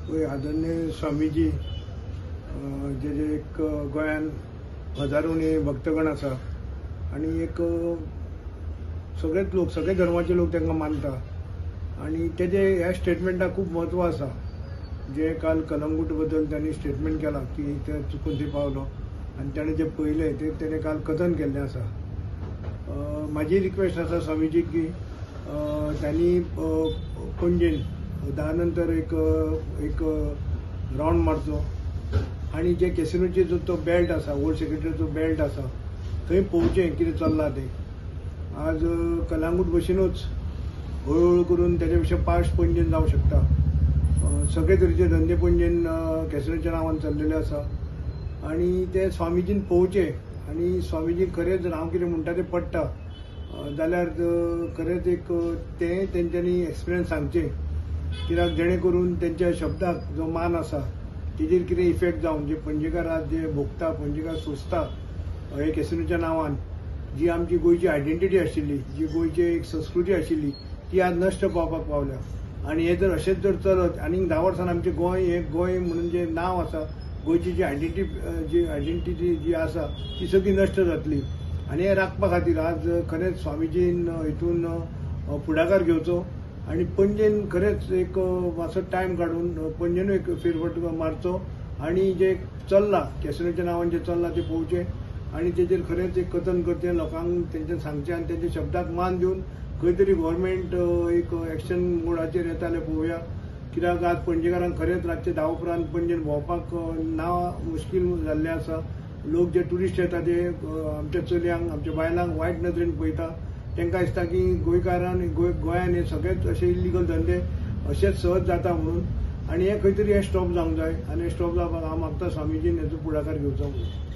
पळय आदरणीय स्वामीजी जे एक गोंयान हजारोंनी भक्तगण आसा आनी एक सगळेच लोक, सगळे धर्माचे लोक तांकां मानता आनी तेजे ह्या स्टेटमेंटाक खूब म्हत्व आसा. जे काल कलंगूट बद्दल त्यांनी स्टेटमेंट केलां की ते चुकून थंय पावलो आनी ताणें जें पळयलें तें ताणें काल कथन केल्लें आसा. म्हाजी रिक्वेस्ट आसा स्वामीजीक की त्यांनी पणजेन 10 नंतर एक एक रावंड मारचो आनी जे कॅसिनोचे जो तो बेल्ट आसा, ओल्ड सेक्रेटरीचो बेल्ट आसा, थंय पळोवचें कितें चल्लां तें. आज कलंगूट भशेनूच हळूहळू करून तेच्या पेक्षा पास्ट पणजेन जावंक शकता. सगळे तरेचे धंदे पणजेन कॅसिनोच्या नांवान चल्लेले आसा आनी ते स्वामीजीन पळोवचें आनी स्वामीजी खरेंच जर हांव कितें म्हणटा तें पडटा जाल्यार खरेंच एक तें तेंच्यांनी एक्सपिरियन्स सांगचें, कित्याक जेणे करून तेंच्या शब्दाक जो मान आसा तेजेर कितें इफेक्ट जावन जे पणजेकार आज जे भोगता, पणजेकार सोंसता हे कॅसिनोच्या नांवान, जी आमची गोंयची आयडेंटिटी आशिल्ली, जी गोंयची एक संस्कृती आशिल्ली ती आज नश्ट पावपाक पावल्या. आनी हें जर अशेंच जर चलत आनीक 10 वर्सान आमचें गोंय हें गोंय म्हणून जें नांव आसा, गोंयची जी आयडेंटिटी जी आसा ती सगळी नश्ट जातली. आनी हें राखपा खातीर आज खरेंच स्वामीजीन हितून फुडाकार घेवचो आनी पणजेन खरेंच एक मातसो टायम काडून पणजेनूय एक फेरफट मारचो आनी जें चल्लां कॅसिनोच्या नांवान जें चल्लां तें पळोवचें आनी तेजेर खरेंच एक कथन करचें, लोकांक तेंच्यान सांगचें आनी तेंच्या शब्दाक मान दिवन खंय तरी गव्हर्मेंट एक एक्शन मोडाचेर येता जाल्यार पळोवया. कित्याक आज पणजेकारांक खरेंच रातचे 10 उपरांत पणजेन भोंवपाक ना मुश्कील जाल्लें आसा. लोक जे ट्युरिस्ट येता ते आमच्या चलयांक, आमच्या बायलांक वायट नदरेन पळयता. तांकां दिसता की गोंयकारान गोंयान हे सगळेच अशे इल्लिगल धंदे अशेच सहज जाता म्हणून, आनी हें खंय तरी हें स्टॉप जावंक जाय आनी हें स्टॉप जावपाक हांव मागता स्वामीजीन हेचो फुडाकार घेवचो म्हणून.